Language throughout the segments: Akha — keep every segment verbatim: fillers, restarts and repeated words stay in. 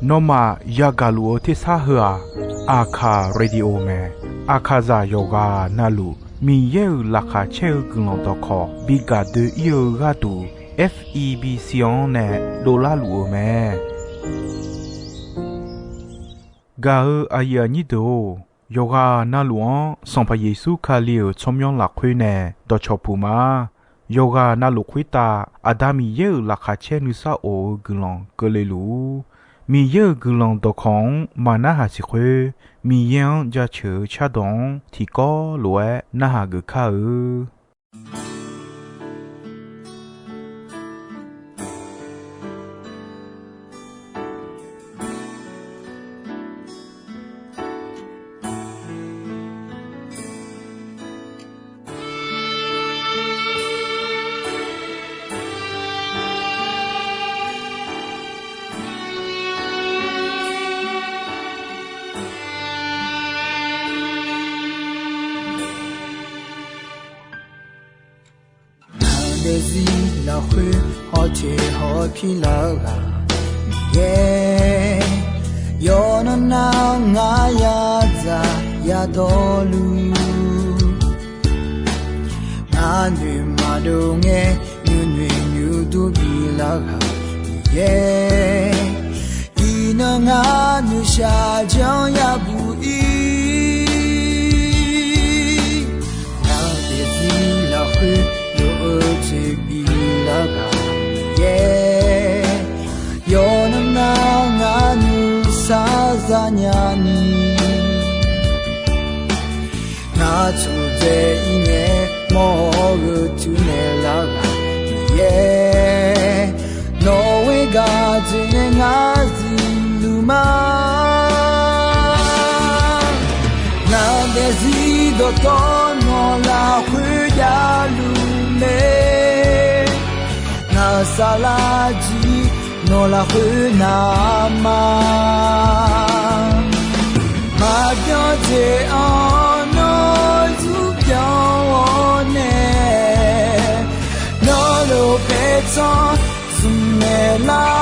Nawmaf yagaq luf-eu tersar heu-aq, Aqkaq Radio mae. Aqkaqzaq yawqghaq navluf Miqyaer-euq laqkhaq caer-eu guiqlanq dawqkawq bi gaq doe-ir-eu gharduq, F E B C-anr nae dovlar luf-eu mae. Gaq-eu aqyuif aqnyir deuq-or, yawqghaq navluf-anr Sanqpaq Yeqsur Kali-euq tsawrmyanr lafkhoer nae dawqcawq puq ma. Yawqghaq navluf khoertav Aqda Miqyaer-euq laqkhaq caer nuisar of-eu guiqlanq keuvle luf-ur. Miqyaer-euq guiqlanq dawqkawq-anr maqnarhaq siq khoer, Miqyaer-anr jaceuq-eu cardawq-anr tiqkawv lof-aer narhaq geuf kar-eu. Ngaq daefzir lafkhoer hawteq hawpir lar-eu ghaq Miqyaer, yawqnan nar ngar yadzaq yadawrluf, ngar noeq maqdov ngae nuinoeq nuidur bilar ghaq Miqyaer, iqnan ngar noeqshaq janr yabuq ir. Ngaq daefzir lafkhoer lof-eu jeq bilar ghaq Miqyaer, yawqnan nar ngar nuisar zanya ni, ngar tsurdzae ir ngae mawr-eu tuinaeq lar ghaq Miqyaer, nawq ghoer gaq dzoeqnae ngar zifluf ma. Ngaq daefzir dawqtawvluf nawq lafkhoer javluf mae. Ngaq saflar jir nawq lafkhoer navma, maqbyan jeq-anr nawr zurbyan-awr nae, nawr lof paertsanr zmqmaeq lar.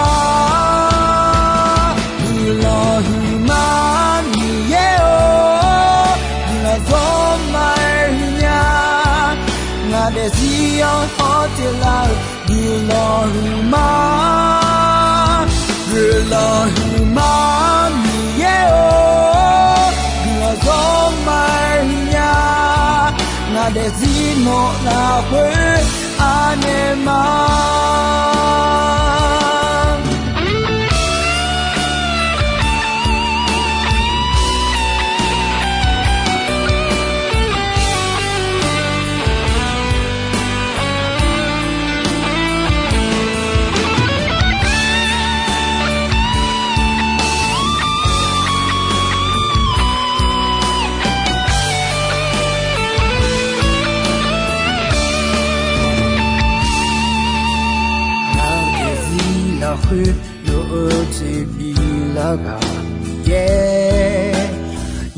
Guiqlanq huiqma Miqyaer-or, guiqlanq zawr ma-aer huiqnya. Ngaq daefzir-anr hawteq lar-eu guiqlanq huiqma, guiqlanq huiqma Miqyaer-or, guiqlanq zawr ma-aer huiqnya. Ngaq daefzir nawq lafkhoer anaeq ma. Ngaq daefzir lafkhoer lof-eu jeq bilar ghaq Miqyaer,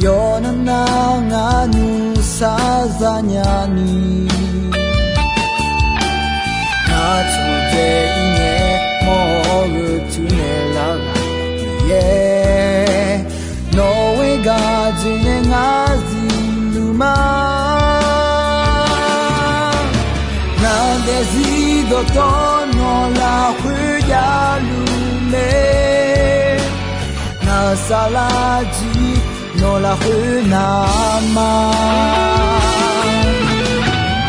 yawqnan nar ngar nuisar zanya ni, ngar tsurdzae ir ngae mawr-eu tuinaeq lar ghaq Miqyaer, nawq ghoer gaq dzoeqnae ngar zifluf ma. Ngaq daefzir dawqtawvluf nawq lafkhoer javluf mae. Ngaq saflar jir nawq lafkhoer navma,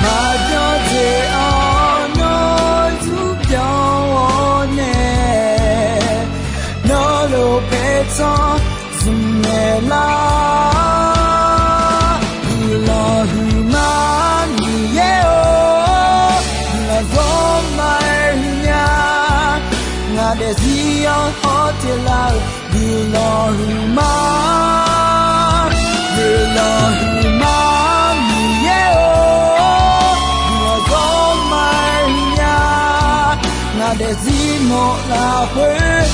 maqbyan jeq-anr nawr zurbyan-awr nae, nawr lof paertsanr zmqmaeq lar. Guiqlanq huiqma Miqyaer-or, guiqlanq zawr ma-aer huiqnya. Ngaq daefzir-anr hawteq lar-eu guiqlanq huiqma, guiqlanq huiqma Miqyaer-or, guiqlanq zawr ma-aer huiqnya. Ngaq daefzir nawq lafkhoer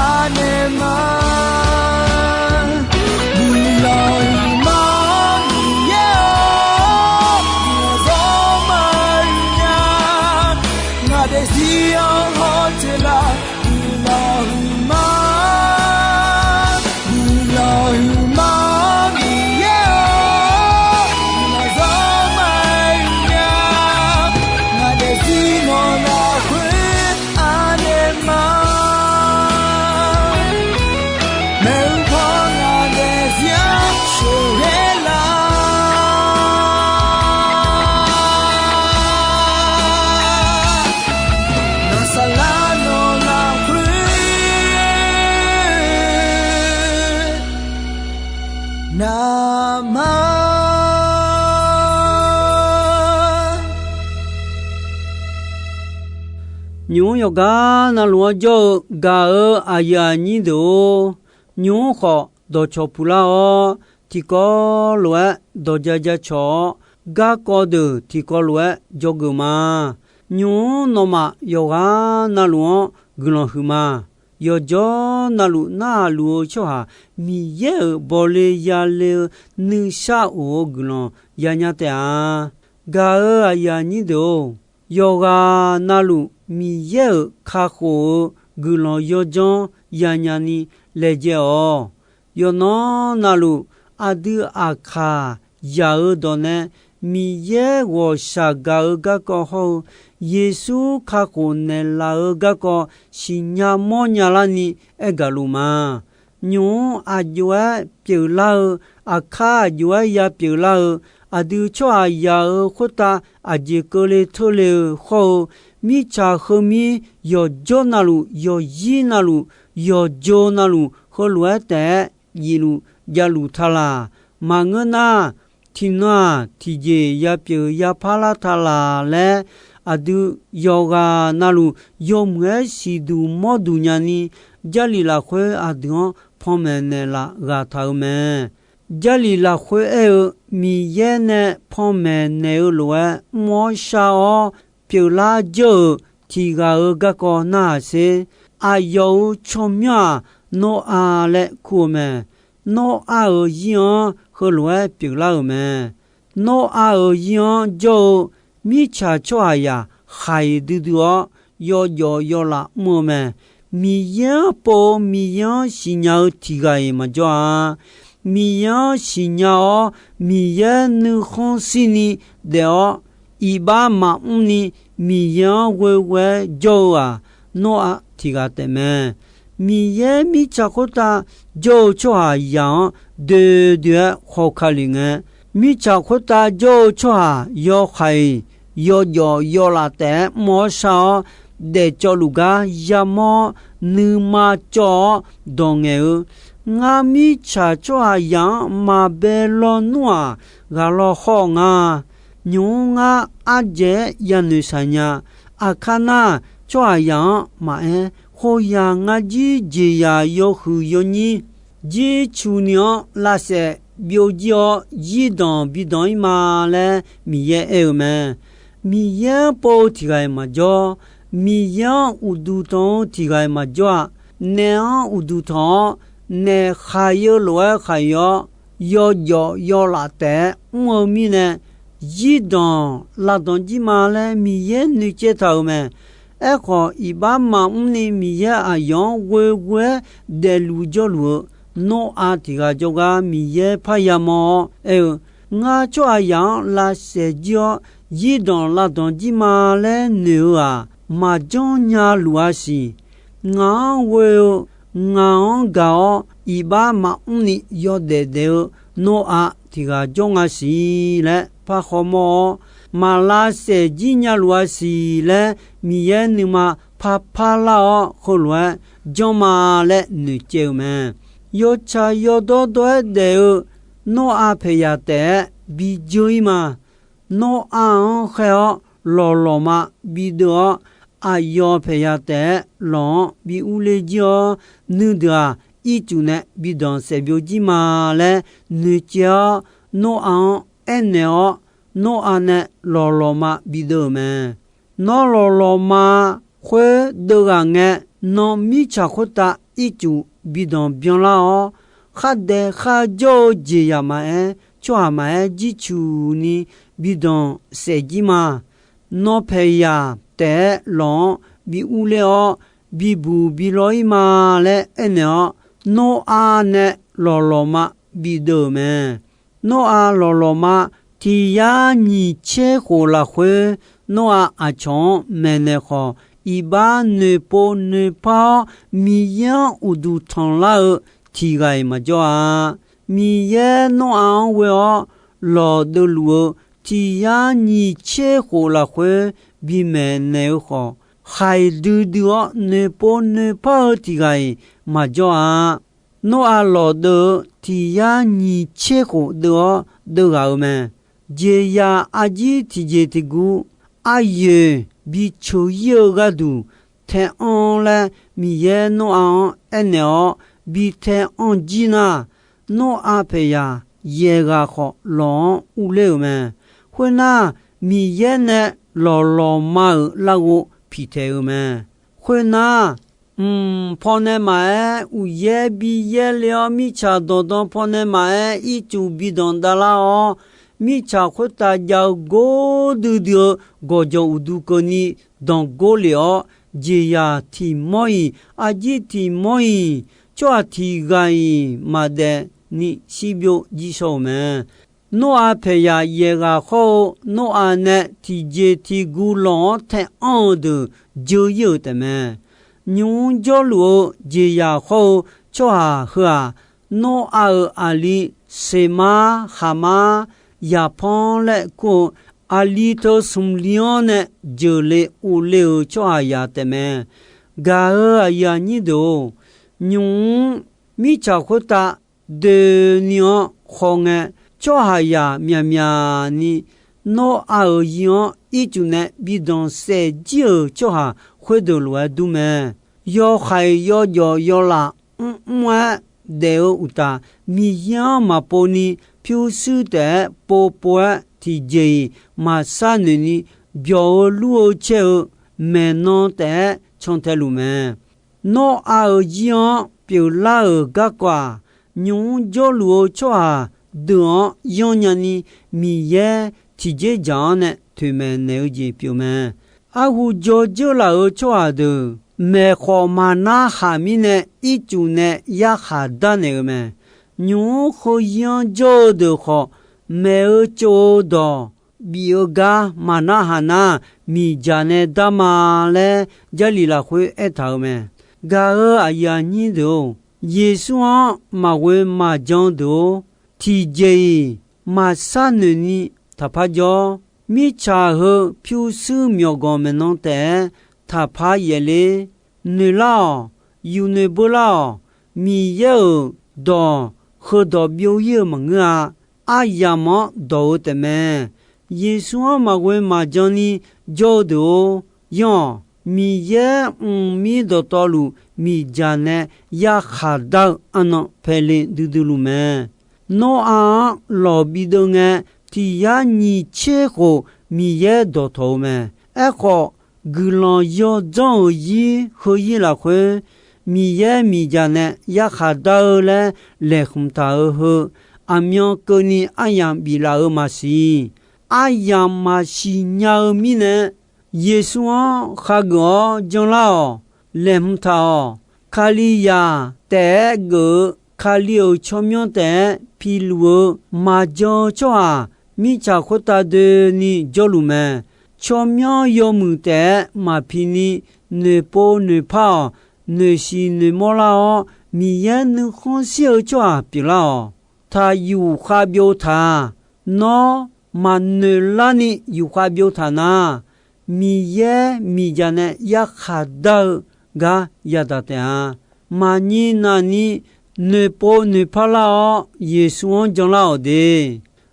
anaeq ma. Guiqlanq huiqma Miqyaer-or, guiqlanq zawr ma-aer huiqnya. Ngaq daefzir-anr hawteq lar, guiqlanq Nymq-mr yawqgar navluf-anr jawr-eu gaq-euq aqyuif aqnyir deuq-or, nymq-mr khawf dawqcawq puqlar-awr, tiqkawv lof-aer dawqja jacawq-awr, garkawv deuq tiqkawv lof-aer dzawgeuf ma. Nymq-mr nawmaf yawqghaq navluf-anr guiqlanq huiqma. Yawqjawr navluf narhaq luf-eu tsawrhaq Miqyaer-euq bawle yale-eu nuishar of-eu guiqlanq yanya taef-a. Gaq-euq aqyuif aqnyir deuq-or, yawqghaq navluf Miqyaer-euq kakhof-eu guiqlanq yawdzanr yanya ni laejae-awq. Yawqnan navluf aqdui aqkaq yaq-eu dawqnae, Miqyaer ghawqshaq gaq-eu garkawv hawr-eu, Yeqsur kakhof naeqlaf-eu garkawv siqnya mawrnya larni aergaq luf ma. Nymq-mr aqjox-aer pyeuflar-eu, aqkar aqjox-aer ya pyeuflar-eu, aqdui tsawrhaq yaq-eu khoertav aqjeq keuvle teurle-eu hawr-eu, mirtsaq heumir yawqjawr navluf, yawqzir navluf, yawqjo navluf, heulof-aer taef-aer jifluf javluf taq laq. Maqngeur nar, tiqnan-aq, tiqjeq ya pyeuf ya parlar taq laq laer, aqdui yawqghaq navluf yawmuiq-aer siqduq mawrduq nyani, Jarlif lafkhoer aqdui-anr panmaeq naeqlaf ghaq taq-euq mae. Jarlif lafkhoer aer-eu, Miqyaer nae panmaeq naeq-eu lof-aer mr-awr shar-awr pyeuflar jawr-euq tiq ghaq-euq garkawv narhaq sher. Aqyawf-euq tsawrmyanr-aq, Nawrav laer kur-eu mae. Nawrav-euq zir-anr heulof-aer pyeuflar-euq mae. Nawrav-euq zir-anr jawr-eu mirtsaq tsawrhaqzaq khaiq duidui-awr, yawjawf yawlaf mr-eu mae. Miqyaer-anr pov-eu, Miqyaer-anr siqnya-eu tiq ghaq-iq maqjawr-a. Miqyaer-anr siqnya-awr, Miqyaer nuikhanr shirni daef-awr, iqbax maqmr ni Miqyaer-anr ghoeghoe-aer jawr-eu-aq, Nawrav tiq ghaq taefmae. Miqyaer mirtsaq khoertav jawr-eu tsawrhaqzaq-anr doe doe-aer khawkale ngae, mirtsaq khoertav jawr-eu tsawrhaq yawkaq-iq yawjawf yawlaf taef-aer mr-awr shar-awr, daefcawv luf gar yamawr-awr, nuima cawv-awr dawq ngaeq-eu, Ngar mirtsaq tsawrhaqzaq-anr maqbae lawnmr-aq, ghaq law hawr-eu nga. Nymq-mr ngar ardzaeq-aer yanoeq shaq nya. Aqkar nar, tsawrhaqzaq-anr maqaer, khoeryaq ngar jir jeqzaq yawhuiq yawnyir jircuq ni-anr lavsaef byovjir-awr zirdanq bidanq-ir ma laer Miqyaer aer-eu mae. Miqyaer-anr pov-eu tiq ghaq-iq maqjawr. Miqyaer-anr uqduq tanq-eu tiq ghaq-iq maqjawr-aq, naef-anr uqduq tanq-awr, naef khaq-eu lof-aer khaq-ir-awr, yawjawf yawlaf taef-aer mr-eu mirnae, zirdanq lavdanq jir ma laer Miqyaer noeqcaev taq-euq mae. Aerkhawf, iqbax maqmr ni Miqyaer aqyawf-anr ghoeghoe-aer daefluf jawrluf-eu Nawrav tiq ghaq jawrgar Miqyaer parya mawr-awr aer-eu, Ngar tsawrhaqzaq-anr lavsaef jir-awr, zirdanq lavdanq jir ma laer noeq-eu-aq, maqjanr nya luf-a siq. Ngaq-anr ghoe-eu, ngaq-anr gaq-awr, iqbax maqmr ni yawdaef daef-eu Nawrav tiq ghaq jawr nga siq laer par khawmawr-awr, maq lavsaef jir nya luf-a siq laer Miqyaer nuima parpar lar-awr, heulof-aer janr ma laer noeqcaev-eu mae. Yawtsaq yawdawr dawr-aer daef-eu Nawrav paeqyaq taef-aer bijeur-ir ma. Nawrav-anr khaer-awr lawqlawqma bideuv-awr, aqyawf paeqyaq taef-aer lawq-anr bi urler jir-awr, nuideuq-aq, ircuf nae bidanq saefbyov jir ma laer noeqcaev-awr, Nawrav-anr aernaeq-awr, Nawrav nae lawqlawqma bideuv-euq mae. Nawr lawqlawqma khoer deuv ghaq ngae, nan mirtsaq khoertav ircuf bidanq byanlar-awr, khardaef kharjawr-eu jeqzaq maqaer, tsawrhaq maqaer, jircuf ni bidanq saef jir ma. Nan paeqyaq taef-aer lawq-anr bi urler-awr, bibuq bilawr-ir ma laer aernaeq-awr, Nawrav nae lawqlawqma bideuv-euq mae. Nawrav lawqlawqma tiq yar nyiq tser khof lafkhoer, Nawrav aqcawq-anr maeqnaeq khawf, iqbax noeqpov noeqpar-awr Miqyaer-anr uqduq tanqlar-eu tiq ghaq-iq maqjawr-a. Miqyaer Nawrav-anr ghoe-awr lawqdeuv luf-eu tiq yar nyiq tser khof lafkhoer bimaeq naeq-eu khawf, khaiq duidui-awr noeqpov noeqpar-eu tiq ghaq-iq maqjawr-a. Nawrav lawqdeuv-eu tiq yar nyiq tser khof deuv-awr deuv ghaq-euq mae. Jeqzaq arjir tiqjeq tiqguv aryoeq bi ceuq-ir-eu gharduq, tae anr laer Miqyaer Noraq-anr aernaeq-awr bi tae anr jir nar, Noraq paeqyaq yaeq ghaq khawf lawq-anr urler-euq mae. Khoernar, Miqyaer nae lawqlawq ma-euq larghov piqtaeq-eu mae. Khoernar, mq pawnae maqaer, uqyaer bi yaer le-awr, mirtsaq dawqdan pawnae maqaer, ircuf bi danq davlar-awr, mirtsaq khoertav jav-eu gordui dui-eu gawqjawq uqdu keuvni danqgor lef-awr, jeqzaq tiq mawr-iq, arjir tiq mawr-iq, tsawrhaq tiq ghaq-iq maqdaef ni shirbyov jir shaw-euq mae. Noraq paeqyaq yaeq ghaq khawr-eu Noraq nae tiqjeq tiqgu lawq-anr tae anr-eu deuq dzeur ir-euq taefmae. Nymq-mr jawrluf-eu jeqzaq khawr-eu tsawrhaq heu-aq, Noraq-euq aqli Seqmar, Haqmar, Yaqpanr laer kur-eu aqli teu smq li-anr nae jeuqle urle-euq tsawrhaqzaq taefmae. Gaq-euq aqyuif aqnyir deuq-or, nymq-mr mirtsaq khoertav doeni-anr khawngae, tsawrhaqzaq myaqmyaqni Noraq-euq zir-anr ircuf nae bi danqsaef jir-euq tsawrhaq khoerdeuq lof-aer dur mae. Yawhaiq yawjawf yawlaf mrmr-aer daef-eu uqtaf, Miqyaer-anr maqpov ni pyurshuir taef-aer povpov-aer tiqjeq-iq maqshar noeq ni byawq-eu lur-eu caer-eu maeqnan taef-aer cantae luf mae. Nawr-aq-euq zir-anr pyeuflar-euq garkawv-aq, nymq-mr jawrluf-eu tsawrhaq deuq-anr yanrnya ni Miqyaer tiqjeq dzaq-anr nae toeqmaeq naeq-eu jeq pyeuf mae. Arhu dzawr dzeurlaf-euq tsawrhaq deuq maeq khawf maqnar haq mirnae ircuf nae yarkhaq darnaeq-eu mae. Nymq-mr heuzir-anr jawr-eu deuq khawf, maeq-eu tsov-eu dawq bif-eu gar maqnar haq nar, miqdzaq nae dar ma laer Jarlif lafkhoer aertaq-euq mae. Gaq-euq aqyuif aqnyir deuq-or, Yeqsur-anr maqghoe maqjan deuq-or, tiqjeq-iq maqshar noeq ni taqpar jawr. Mirtsaq heu pyurshuir myawqganq maeqnan taef-aer taqpar yaefler. Noeqlar-awq. Yufnoeq beular-awq. Miqyaer-euq dawq heudawq byov ir-eu maqngeur-a. Aryamq-anr dawq-eu taefmae. Yeqsur-anr maqghoe maqjan ni jawr-eu deuq-or, yanr-awq. Miqyaer mqmir dawqtawvluf miqdzaq nae yarkhaq dar-eu arnan paele duidui luf mae. Nawr-aq-anr lawq bideuv ngae, tiq yar nyiq tser khof Miqyaer dawqtawq-eu mae. Aerkhawf, guiqlanq yawdzanr-euq zir heuzir lafkhoer, Miqyaer miqdzaq nae yarkhaq dar-eu laer laeqhmq taq-eu heu, aqmyan keuvni aryamq biflaf-eu maqsiq. Aryamq maqsiq nya-eu mirnae, Yeqsur-anr khageuf-awr janlar-awq. Laeqhmq taq-awq. Kalizaq taef-aer geuf-eu Kali-euq tsawrmyanr taef-aer piluf-eu maqjan-eu tsawrhaq, mirtsaq khoertav doeni jawrluf mae. Tsawrmyanr yawmuiq taef-aer maqpi ni noeqpov noeqpar-awq. Noeqshiq noeqmawr lar-awr, Miqyaer nuikhanr shir-eu tsawrhaq pyeuflar-awq. Taq yufkhav byov taq-a. Nawr maqnoeq larni yufkhav byov taq nar, Miqyaer miqdzaq nae yarkhaq dar-eu gar yadaq taef-a. Maqnyir navni noeqpov noeqpar lar-awr, Yeqsur-anr janlar-awq de.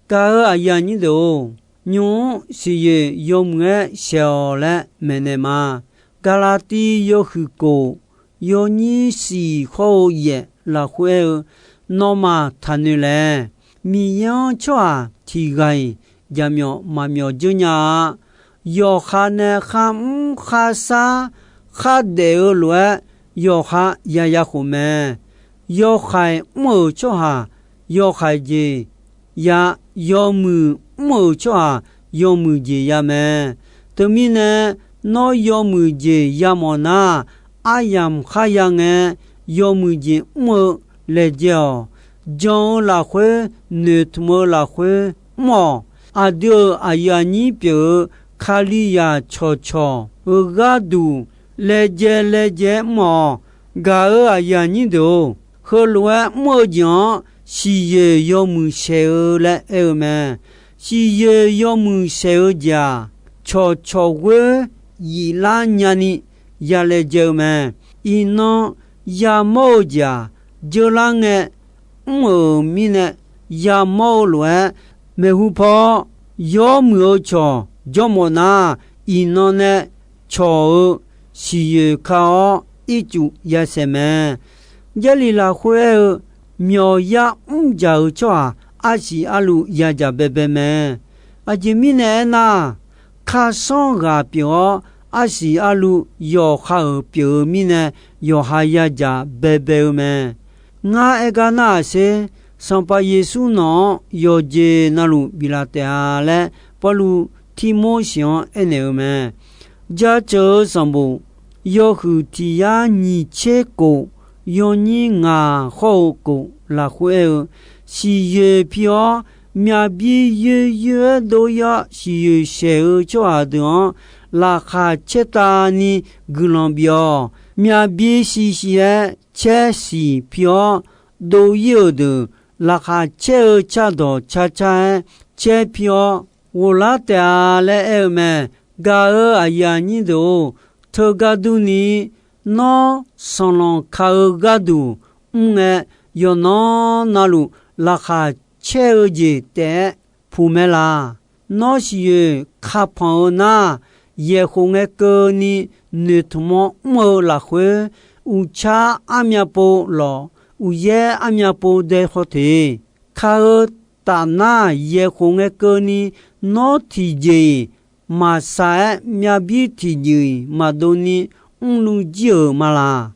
Gaq-euq aqyuif aqnyir deuq-or, nymq-mr siqyoeq yawmuiq-aer shaeq-awq laer maeqnaeq ma. Gaqlaqtiv yawhuiq kof, yawnyir siq hawr-eu yaef lafkhoer aer-eu, nawmaf taqnoeq laeq. Miqyaer-anr tsawrhaq tiq ghaq-iq jaqmyawf maqmyawf dzeur nya-a. Yawqha nae kharmr kharshar khardaef-eu lof-aer, yawqha yaya khof mae. Yawhaiq mr-euq tsawrhaq yawhaiq jeq ya, yawmuiq mr-euq tsawrhaq yawmuiq jeq ya mae. Teumirnae, nawr yawmuiq jeq yamawf nar, aryamq kharya ngae, yawmuiq jeq mr-eu laejae-awq. Jan-eu lafkhoer, noeqtmq-eu lafkhoer mr-awq. Aqdui-euq aqyuif aqnyir pyeuf-eu Kalizaq cawqcawq-eu gharduq laejae laejae-aer mr-awq. Gaq-euq aqyuif aqnyir deuq-or, heulof-aer mr-eu jeq-anr siqyoeq yawmuiq saeq-eu laer aer-eu mae. Siqyoeq yawmuiq saeq-eu jeq-aq, cawqcawq ghoer yiflar nyani ya laejae-eu mae. Iqnan yamawr-eu jeq-aq, dzeur lar ngae mr-euq mirnae yamawr-eu lof-aer, maeqhu paw-awr yawmuiq-eu cawq jawrmawf nar, iqnan nae cawq-eu siqyoeq ka-awr ircuf yasaeq mae. Jarlif lafkhoer aer-eu, myawqyar mrjaq-eu tsawrhaq arsiq arluv yadzaq baebae mae. Aqjeq mirnae aernar, kharsanr ghaq pyeuf-awr, arsiq arluv yawqha-euq pyeuf-eu mirnae, yawqha yadzaq baebae-eu mae. Ngar aer gar nar-aq sher, Sanqpaq Yeqsur nawq-anr yawqjeq navluf biflaf taef-a laer, Pawrluv Tirmorseq-anr aernaeq-eu mae. Jaceuq-eu sanqbof, yawhuiq tiq yar nyiq tser kof, yawnyir ngaq hawr-eu kof lafkhoer aer-eu, siqyoeq pi-awr, myavbir yoer yoer-aer dov-ir-awr siqyoeq shaeq-eu tsawrhaq deuq-anr laqkhaq caertavni guiqlanq bif-awq. Myavbir shivshiv-aer caer siq pi-awr, dov-ir-euq deuq laqkhaq caer-eu cardawq car car-aer caer pi-awr, ghoflar taef-a laer aer-eu mae. Gaq-euq aqyuif aqnyir deuq-or, teugar durni, nawr sanqlanq ka-eu gharduq mr ngae, yawqnan navluf laqkhaq caer-eu jeq taef-aer puq mae laq. Nawr siqyoeq kapanq-eu nar, yaeqkhof ngae keuvni noeqtmq-awr mr-eu lafkhoer, uqtsar armyav pov lawq, uqyaer armyav pov dae haw teq. Ka-eu taf nar, yaeqkhof ngae keuvni, nawr tiqjeq-iq maqsaq-aer, myavbir tiqjeq-iq maqdov ni mrluv jir-euq ma laq.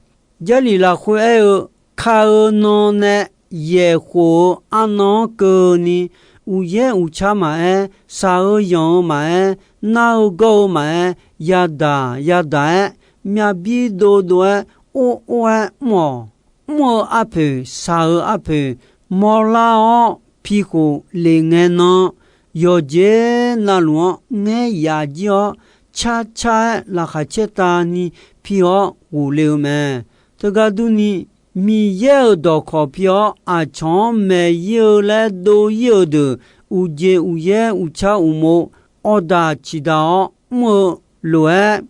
Jarlif lafkhoer aer-eu, ka-eu nan nae yaeqkhof-eu arnan-anr keuvni, uqyaer uqtsar maqaer, saq-eu yanq-eu maqaer, nar-eu gawr-eu maqaer, yadaq yadaq-aer, myavbir dovdov-aer, or or-aer mr-awq. Mr-eu arpoeq, saq-eu arpoeq, mawrlar-awr pikhof lef ngae nan, yawqjeq navluf-anr ngaer yaf jir-awr, carcar-aer laqkhaq caertavni pi-awr ghofle-eu mae. Teugar durni, Miqyaer-euq dawqkawq pi-awr aqcawq-anr maeq-ir-eu laer dov-ir-euq deuq, uqjeq uqyaer uqtsar uqmov, awrdaq ciqdaq-awr mr-eu lof-aer,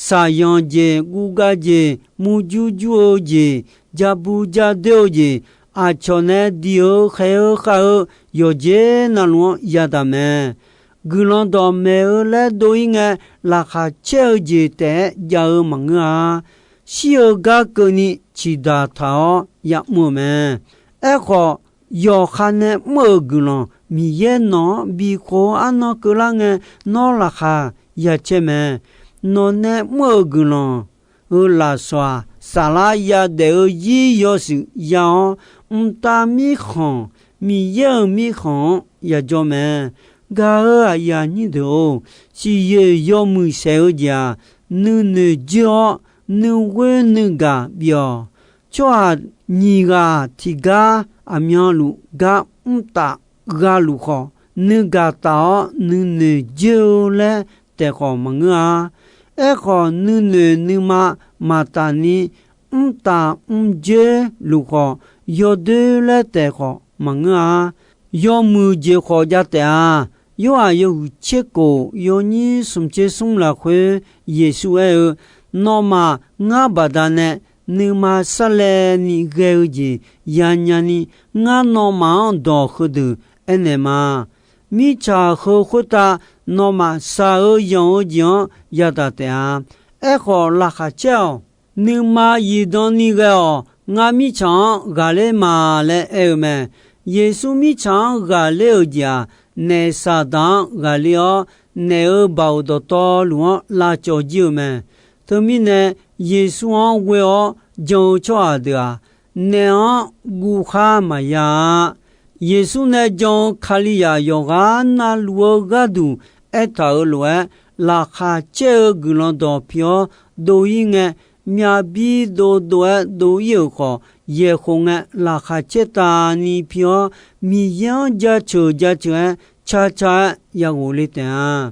saqyanq jeq, guvgav jeq, murjur jur-eu jeq, jabu jadoer-eu jeq, aqcawq nae diq-eu khaeq-eu khav-eu yawqjeq navluf-anr yadaq mae. Guiqlanq dawqmaeq-eu laer dov-ir ngae, laqkhaq caer-eu jeq taef-aer jav-eu maqngeur-a. Shir-eu gar keuvni ciqdaq taq-awr ya'mr-eu mae. Aerkhawf, yawqha nae mr-euq guiqlanq Miqyaer nawq-anr bifkhof-eu arnan keuvlar ngae, nawr laqkhaq ya caer mae. Nawq nae mr-euq guiqlanq-euq lafsawq-aq, saflar yadaef-eu zir yawshuif ya-awr, mqtav mirkhanq, Miqyaer-euq mirkhanq-anr yajawr mae. Gaq-euq aqyuif aqnyir deuq-or, siqyoeq yawmuiq saeq-eu jeq-aq, nuinoeq joer-awr, nuighoer nuigaq bif-awq. Tsawrhaq nyiq ghaq tiqgar aqmyanluf gar mrtaf ghaluf khawf, nuigaq taf-awr nuinoeq joer-eu laer taef khawf maqngeur-a. Aerkhawf, nuinoeq nuima maqtaf ni mrtaf mrjoer luf khawf, yawdoer laer taef khawf maqngeur-a. Yawmuiq jeq khawf jav taef-a. Yorhaq yawhuiq tser kof yawnyir smq tser smr lafkhoer Yeqsur aer-eu, Nawmaf ngar baqdanae nuima sarlaevni ghae-eu jeq yanya ni, ngar nawmaf-anr dawq heudeuq aernaeq ma. Mirtsaq heu khoertav nawmaf shaq-eu yanq-eu jeq-anr yadaq taef-a. Aerkhawf, laqkhaq caer-awq. Nuima zifdan ni ghae-awq. Ngar mirtsaq-anr ghaqler ma laer aer-eu mae. Yeqsur mirtsaq-anr ghaqler-euq jeq-aq, naef Saqdaq-anr ghaqler-awr, naef-euq baoq dawqtawvluf-anr lavcawv jir-eu mae. Teumirnae, Yeqsur-anr ghoe-awr jan-eu tsawrhaq deuq-aq, naef-anr guvkhar maqya-a. Yeqsur nae jan-eu Kalizaq yawqghaq navluf-eu gharduq aertaq-euq lof-aer, laqkhaq caer-eu guiqlanq dawq pi-awr dov-ir ngae, myavbir dovdov-aer dov-ir-euq khawf, yaeqkhof ngae laqkhaq caertavni pi-awr, Miqyaer-anr jaceuq jaceuq-aer carcar-aer yaghof le taef-a.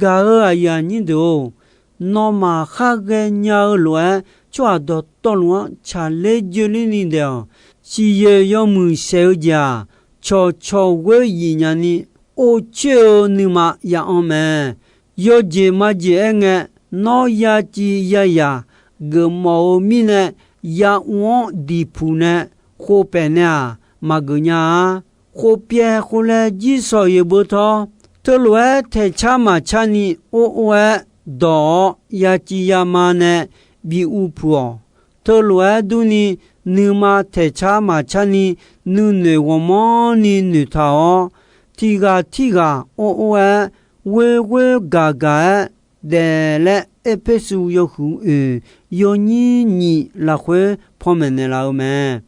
Gaq-euq aqyuif aqnyir deuq-or, nawmaf khar ghaenya-eu lof-aer, tsawrhaq dawqtawvluf-anr tsaqler joerler ni daef-awq. Siqyoeq yawmuiq saeq-eu jeq-aq, cawqcawq ghoer yif nya ni, or coer-eu nuima ya anr mae. Yawjeq majeq aerngae, nawr yaciv yazaq geufmawf-eu mirnae, yauv-anr diqpuq nae khov paef nae-aq, maqgeuf nya-a. Khov pyaev khov laev jir shawq-eu beu tawr, teulof-aer taeqcar maqcar ni or or-aer dawq-awr yaciv yama nae bi uvpuq-awq. Teulof-aer durni, nuima taeqcar maqcar ni nuinoeq ghawqmanrni noeqtaq-awr, tiq ghaq tirghaq or or-aer, ghoer ghoer gaq gaq-aer daef laer, Erpersu yawhuiq oeq yawnyir nyiq lafkhoer panmaeq naeqlaf-eu mae.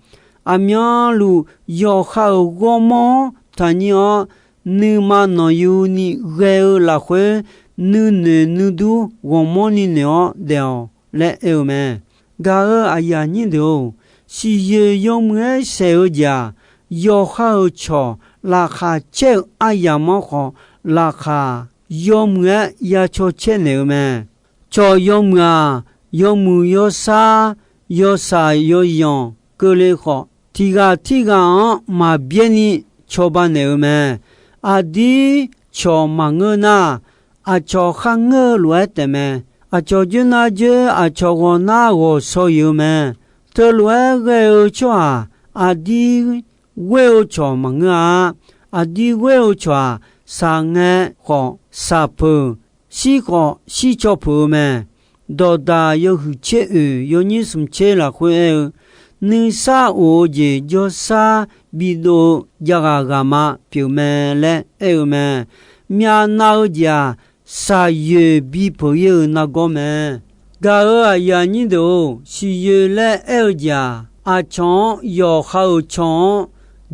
Aqmyanluf yawqha-euq ghawrmawr-anr taqnyir-awr, nuima nanqyuni ghae-eu lafkhoer, nuinoeq nuidur ghawqmanrni noeq-awr daef-awq laer aer-eu mae. Gaq-euq aqyuif aqnyir deuq-or, siqyoeq yawmuiq-aer saeq-eu jeq-aq, yawqha-euq cawq laqkhaq caer-eu aryamq-anr khawf, laqkhaq yawmuiq-aer ya caw caer naeq-eu mae. Cawq yawmuiq-aq, yawmuiq yawsar, yawshaq yawzanq keuvle khawf, tiq ghaq tirghaq-anr maqbyaer ni cawba naeq-eu mae. Aqdir cawq maqngeur nar, aqcawq kharngeur-eu lof-aer taefmae. Aqcawq joer nar joer, aqcawq ghawq nar ghawq shaw-iq-eu mae. Teulof-aer ghae-eu tsawrhaq aqdir ghoer-eu cawq maqngeur-a. Aqdir ghoer-eu cawq-aq, shaqngae khawf shaqpeuq, shir khawf shir caw peuq-eu mae. Dawqdaq yawhuiq tser oeq yawnyir smq tser lafkhoer aer-eu, nuisar of-eu jeq jawrsar bidov-eu javghaq ghaqma pyeufmae laer aer-eu mae. Myavnav-eu jeq-aq, shaqyoeq bipeuq-ir-euq nargawr mae. Gaq-euq aqyuif aqnyir deuq-or, siqyoeq laer aer-eu jeq-aq, aqcawq-anr yawqha-euq cawq-anr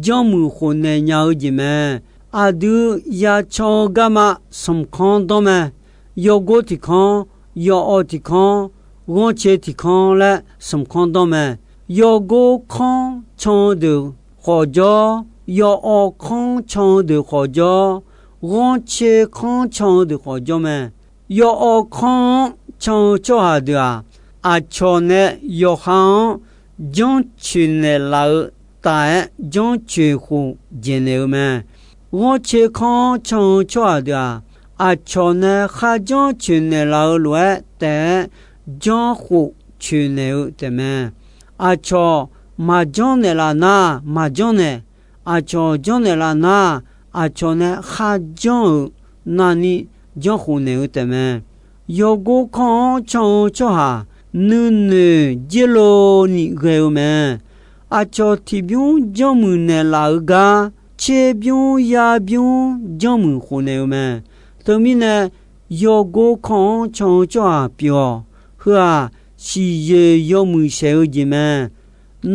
janrmuiq khofnaeq nya-eu jeq mae. Aqdui ya can-eu garma smq kanr danr mae. Yawgor tiq kanr, yawawv tiq kanr, ghanrcae tiq kanr laer smq kanr danr mae. Yawgor kanr can-eu deuq khawf jawr, yawawv kanr can-eu deuq khawf jawr, ghanrcae kanr can-eu deuq khawf jawr mae. Yawawv kanr-anr can-eu tsawrhaq deuq-aq, aqcawq nae yawqha-anr janrcoeq naeqlaf-eu taf-aer janrcoeq khof dzaeqnaeq-eu mae. Ghanrcae kanr-anr can-eu tsawrhaq deuq-aq, aqcawq nae kharjanr coeqnaeq laf-eu lof-aer taef-aer janrkhof coeqnaeq-eu taefmae. Aqcawq maqjanr naeqlaf nar maqjanr naeq, aqcawq janr naeqlaf nar, aqcawq nae kharjanr-euq navni janrkhof naeq-eu taefmae. Yawgor kanr-anr can-eu tsawrhaq nuinoeq dzer lov ni ghae-eu mae. Aqcawq tiqbymr janrmuiq naeqlaf-eu gar, tserbymr yarbymr janrmuiq khofnaeq-eu mae. Teumirnae, yawgor kanr-anr can-eu tsawrhaq pyeuf-awq. Heu-aq, siqyoeq yawmuiq saeq-eu jeq mae.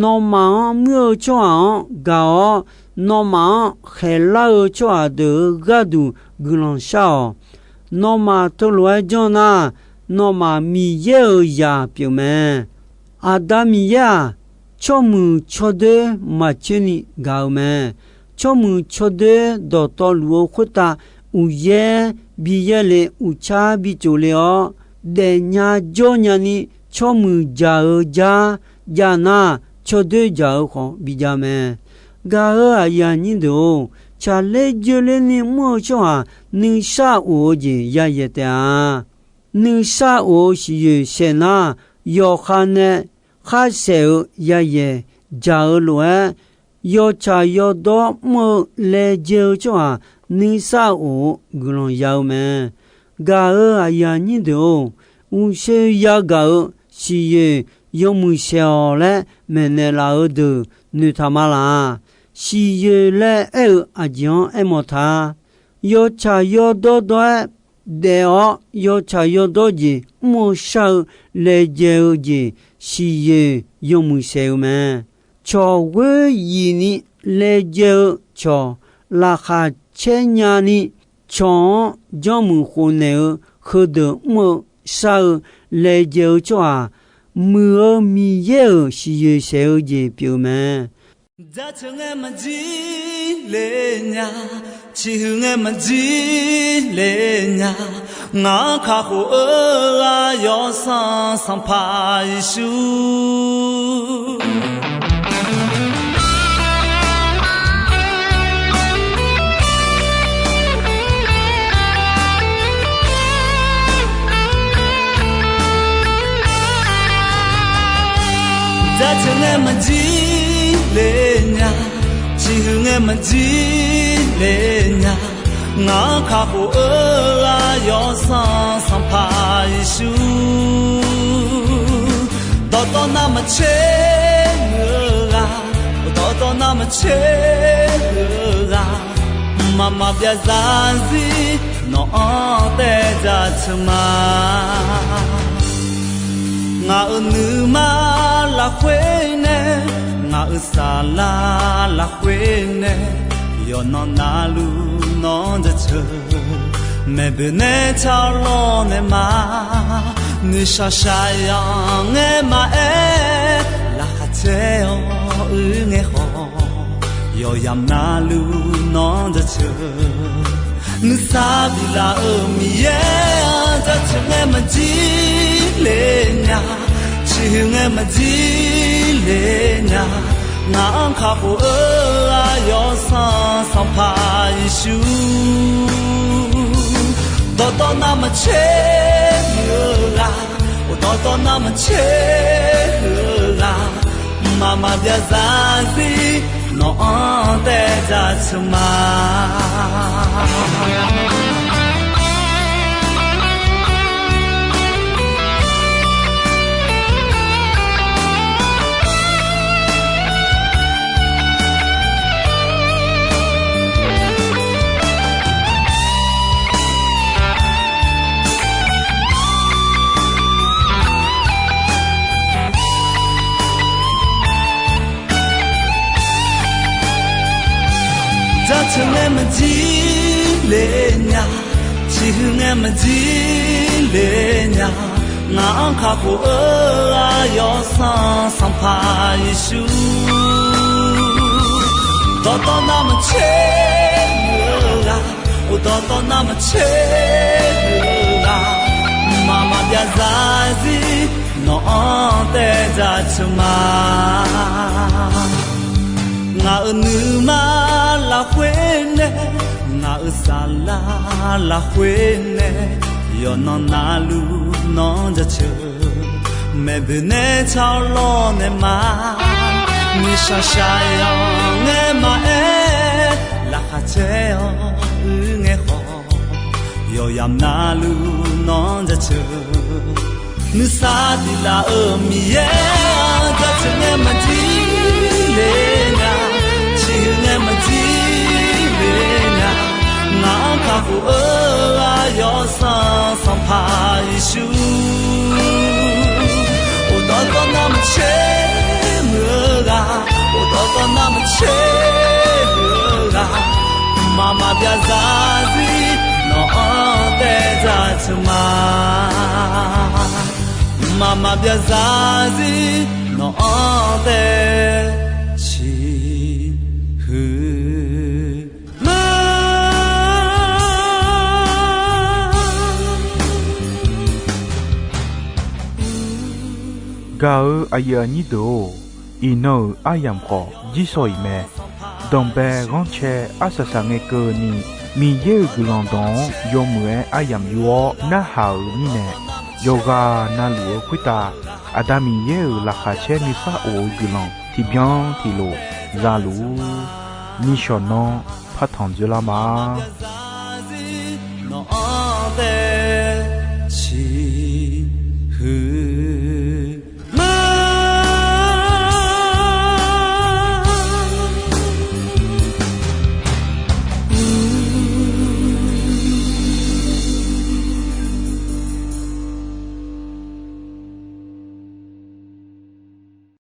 Nawmaf-anr muir-eu tsawrhaq-anr gaq-awr, nawmaf-anr khaeqlar-eu tsawrhaq deuq-euq gharduq guiqlanq shar-awq. Nawmaf teulof-aer janr nar, nawmaf Miqyaer-euq zaq pyeuf mae. Aqda Miqyaer-aq, tsawrmuiq tsawrdoer maqcoer ni gaq-eu mae. Tsawrmuiq tsawrdoer dawqtawvluf-eu khoertav uqyaer bi yaerle, uqcar bi tsofle-awr, daefnya jawrnya ni tsawrmuiq jaq-eu jar jav nar, tsawrdoer jaq-eu khawf bijav mae. Gaq-euq aqyuif aqnyir deuq-or, tsaqler joerler ni mr-eu tsawrhaq nuisar of-eu jeq yayaeq taef-a. Nuisar of-eu siqyoeq saeq nar, yawqha nae kharsaeq-eu yayaeq jaq-eu lof-aer, yawtsaq yawdawr mr-eu laejae-eu tsawrhaq nuisar of-eu guiqlanq ya-eu mae. Gaq-euq aqyuif aqnyir deuq-or, uqshoe yagaq-euq siqyoeq yawmuiq saeq-awq laer maeqnaeq laf-eu deuq noeqtaq ma laq. Siqyoeq laer aer-eu aqjeq-anr aermawf ta. Yawtsaq yawdawr dawr-aer daef-awr, yawtsaq yawdawr jeq mr-eu shar-eu laejae-eu jeq siqyoeq yawmuiq saeq-eu mae. Cawq ghoer yif ni laejae-eu cawq laqkhaq caer nya ni, cawq-anr janrmuiq khofnaeq-eu heudeuq mr-eu shar-eu laejae-eu tsawrhaq, muiq-eu Miqyaer-euq siqyoeq saeq-eu jeq pyeuf-eu mae. Jaceuq ngae maqjir le nya, ciqhuiq ngae maqjir le nya, ngaq-anr kakhof-eu ghaq Yawsanr Sanqpaq Yeqsur. Jaceuq ngae maqjir le nya, ciqhuiq ngae maqjir le nya, Ngaq-anr kakhof-eu ghaq Yawsanr Sanqpaq Yeqsur, dawqtawv navmaqtser muiq-eu ghaq, dawqtawv navmaqtser muiq-eu ghaq, mqmaq maqbyav zarzir nawq-anr taev jaceuq ma. Ngaq-euq nuima lafkhoer nae, ngaq-euq saflar lafkhoer nae, yawqnan navluf nawr jaceuq. Maeqboeq nae tsawrlawr nae ma, noeqshaq shaqzanq ngae maqaer, laqkhaq caer-awr uir ngae khawf, yawqyamq navluf nawr jaceuq. Nuisar biflaf-euq Miqyaer-anr jaceuq ngae maqjir le nya, ciqhuiq ngae maqjir le nya. Ngaq-anr kakhof-eu ghaq Yawsanr Sanqpaq Yeqsur, dawqtawv navmaqtser muiq-eu ghaq, dawqtawv navmaqtser muiq-eu ghaq, mqmaq maqbyav zarzir nawq-anr taev jaceuq ma. Jaceuq ngae maqjir le nya, ciqhuiq ngae maqjir le nya. Ngaq-anr kakhof-eu ghaq Yawsanr Sanqpaq Yeqsur, dawqtawv navmaqtser muiq-eu ghaq, dawqtawv navmaqtser muiq-eu ghaq, mqmaq maqbyav zarzir nawq-anr taev jaceuq ma. Ngaq-euq nuima lafkhoer nae, ngaq-euq saflar lafkhoer nae, yawqnan navluf nawr jaceuq. Maeqboeq nae tsawrlawr nae ma, noeqshaq shaqzanq ngae maqaer, laqkhaq caer-awr uir ngae khawf, yawqyamq navluf nawr jaceuq. Nuisar biflaf-euq Miqyaer-anr jaceuq ngae maqjir le nya, ciqhuiq ngae maqjir le nya. Ngaq-anr kakhof-eu ghaq Yawsanr Sanqpaq Yeqsur, dawqtawv navmaqtser muiq-eu ghaq, dawqtawv navmaqtser muiq-eu ghaq, mqmaq maqbyav zarzir nawq-anr taev jaceuq ma. Mqmaq maqbyav zarzir nawq-anr taev ciqhuiq ma. Gaq-eu aqyuif aqnyir deuq-or, iqnan-euq aryamq khawf jirsawq iq mae. Danqbae ghanrcae arsaq saq ngae keuvni, Miqyaer-euq guiqlanq dawq-anr yawmuiq-aer aryamq yur-awr narhaq-euq mirnae, yawqghaq navluf-eu khoertav Aqda Miqyaer-euq laqkhaq caer nuisar of-eu guiqlanq tiqbyan tiqlof za luf-ur. Nishawq nanr partanq dzoerlar ma.